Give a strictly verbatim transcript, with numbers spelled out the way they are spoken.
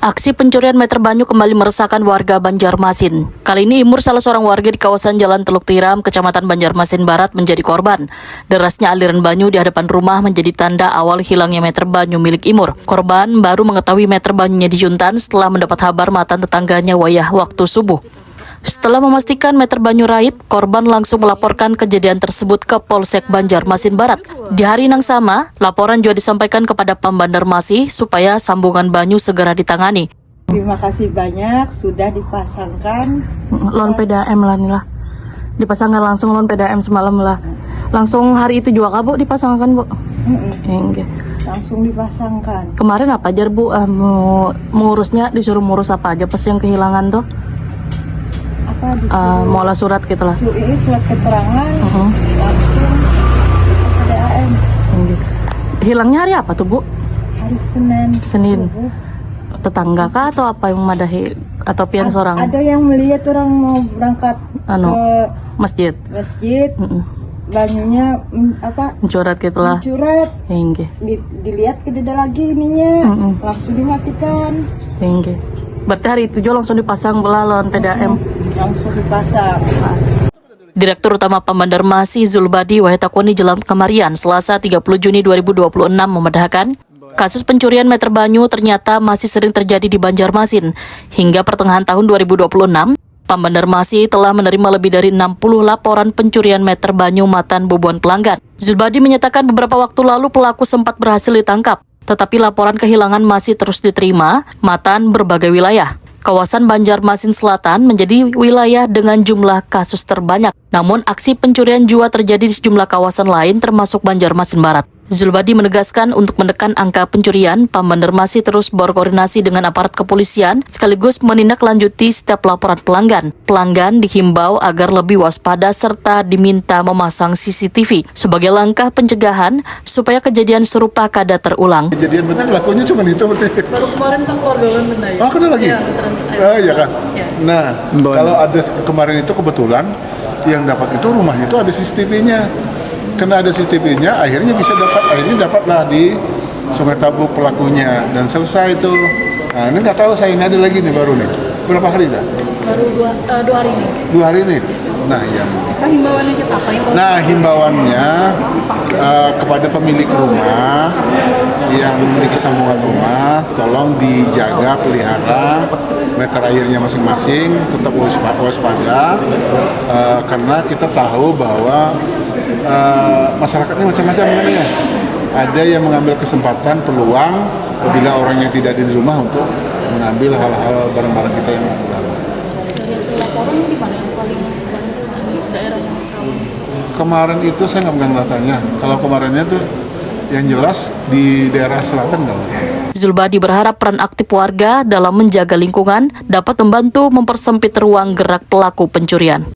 Aksi pencurian meter banyu kembali meresahkan warga Banjarmasin. Kali ini Imur, salah seorang warga di kawasan Jalan Teluk Tiram, Kecamatan Banjarmasin Barat, menjadi korban. Derasnya aliran banyu di hadapan rumah menjadi tanda awal hilangnya meter banyu milik Imur. Korban baru mengetahui meter banyunya dicuntan setelah mendapat habar matan tetangganya wayah waktu subuh. Setelah memastikan meter banyu raib, korban langsung melaporkan kejadian tersebut ke Polsek Banjarmasin Barat. Di hari nang sama, laporan juga disampaikan kepada Pam Banjarmasin supaya sambungan banyu segera ditangani. Terima kasih banyak sudah dipasangkan. Lawan P D A M lah nih lah. Dipasangkan langsung lawan P D A M semalam lah. Langsung hari itu juga kah, Bu, dipasangkan, Bu? Mm-mm. Inggih. Langsung dipasangkan. Kemarin apa aja, Bu? Ah, mau mengurusnya, disuruh ngurus apa aja pas yang kehilangan tuh? Apa disuruh? Ah, mau lah surat gitu lah. Su-, ini surat keterangan, mm-mm, langsung ke P D A M. Inggih. Hilangnya hari apa tuh, Bu? Hari Senin. Senin. Subuh. Tetangga kah atau apa yang madahi atau pian seorang? Ada yang melihat orang mau berangkat, anu, ke masjid. Masjid. Mm-mm. Banyunya, mm, apa? Mencurat gitulah. Mencurat. Inggih. Di-, dilihat kededa lagi ininya. Mm-mm. Langsung dimatikan. Inggih. Berarti hari itu juga langsung dipasang bela lawan P D A M. Mm-mm. Langsung dipasang. Direktur Utama Pam Banjarmasin Zulbadi wayah takuni jalan kemarian Selasa tiga puluh Juni dua ribu dua puluh enam memadahakan, kasus pencurian meter banyu ternyata masih sering terjadi di Banjarmasin. Hingga pertengahan tahun dua ribu dua puluh enam, Pam Banjarmasin telah menerima lebih dari enam puluh laporan pencurian meter banyu matan bubuhan pelanggan. Zulbadi menyatakan beberapa waktu lalu pelaku sempat berhasil ditangkap, tetapi laporan kehilangan masih terus diterima matan berbagai wilayah. Kawasan Banjarmasin Selatan menjadi wilayah dengan jumlah kasus terbanyak. Namun, aksi pencurian juga terjadi di sejumlah kawasan lain, termasuk Banjarmasin Barat. Zulbadi menegaskan, untuk menekan angka pencurian, Pam Banjarmasin terus berkoordinasi dengan aparat kepolisian sekaligus menindaklanjuti setiap laporan pelanggan. Pelanggan dihimbau agar lebih waspada serta diminta memasang C C T V sebagai langkah pencegahan supaya kejadian serupa kada terulang. Kejadian berarti pelakunya cuma itu berarti. Baru kemarin kan keluarga ulun benda ya. Oh, ada lagi? Iya, beneran. Oh, iya kah? Iya. Nah, kalau ada se-, kemarin itu kebetulan yang dapat itu rumahnya itu ada C C T V-nya. Karena ada C C T V-nya, akhirnya bisa dapat, akhirnya dapatlah di Sungai Tabuk pelakunya dan selesai itu. Nah, ini nggak tahu saya, ini ada lagi nih baru nih. Berapa hari dah? Baru dua, eh, dua hari ini. Dua hari ini. Nah, yang Nah, himbauannya kita apa, himbauan? Nah, himbauannya, eh, kepada pemilik rumah yang memiliki sambungan rumah, tolong dijaga, pelihara meter airnya masing-masing, tetap waspa-, waspada, eh, karena kita tahu bahwa, eh, masyarakat ini macam-macam kan ya. Ada yang mengambil kesempatan, peluang, apabila orang yang tidak ada di rumah untuk mengambil hal-hal barang-barang kita yang kurang. Dari hasil laporan, di mana yang paling banyak, di daerah yang rawan? Kemarin itu saya nggak megang datanya. Kalau kemarinnya tuh yang jelas di daerah selatan nggak masalah. Zulbadi berharap peran aktif warga dalam menjaga lingkungan dapat membantu mempersempit ruang gerak pelaku pencurian.